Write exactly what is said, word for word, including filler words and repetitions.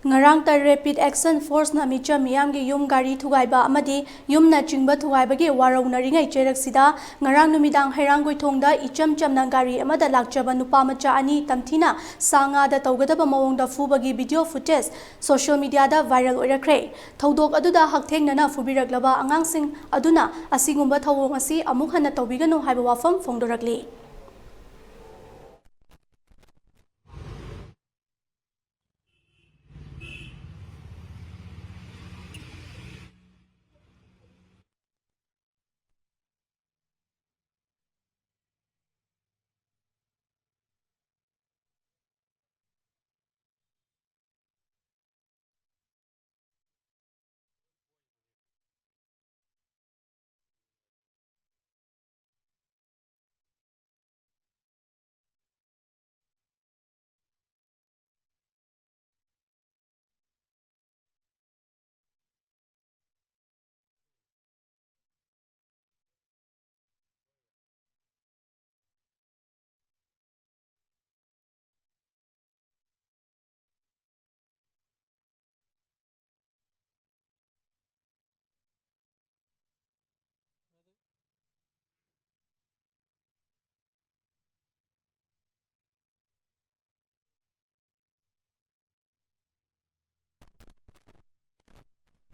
ꯉꯔꯥꯡꯇ Rapid Action Force ꯅ ꯃꯤꯆꯝ ꯃꯤꯌꯥꯝꯒꯤ ꯌꯨꯝ ꯒꯥꯔꯤ ꯊꯨꯒꯥꯏꯕ ꯑꯃꯗꯤ ꯌꯨꯝꯅ ꯆꯤꯡꯕ ꯊꯨꯒꯥꯏꯕꯒꯤ ꯋꯥꯔꯧꯅꯔꯤꯉꯩ ꯆꯩꯔꯛꯁꯤꯗ, ꯉꯔꯥꯡ ꯅꯨꯃꯤꯗꯥꯡ ꯍꯩꯔꯥꯡꯒꯣꯏꯊꯣꯡꯗ ꯏꯆꯝ ꯆꯝꯅ ꯒꯥꯔꯤ ꯑꯃꯗ ꯂꯥꯛꯆꯕ ꯅꯨꯄꯥ ꯃꯆꯥ ꯑꯅꯤ ꯇꯝꯊꯤꯅ ꯁꯥ ꯉꯥꯗ ꯇꯧꯒꯗꯕ ꯃꯑꯣꯡꯗ ꯐꯨꯕꯒꯤ video footage social media ꯗ viral ꯑꯣꯏꯔꯛꯈ꯭ꯔꯦ꯫ ꯊꯧꯗꯣꯛ ꯑꯗꯨꯗ ꯍꯛꯊꯦꯡꯅꯅ ꯐꯨꯕꯤꯔꯛꯂꯕ ꯑꯉꯥꯡꯁꯤꯡ ꯑꯗꯨꯅ ꯑꯁꯤꯒꯨꯝꯕ ꯊꯧꯑꯣꯡ ꯑꯁꯤ ꯑꯃꯨꯛ ꯍꯟꯅ ꯇꯧꯕꯤꯒꯅꯨ ꯍꯥꯏꯕ ꯋꯥꯐꯝ ꯐꯣꯡꯗꯣꯔꯛꯂꯤ꯫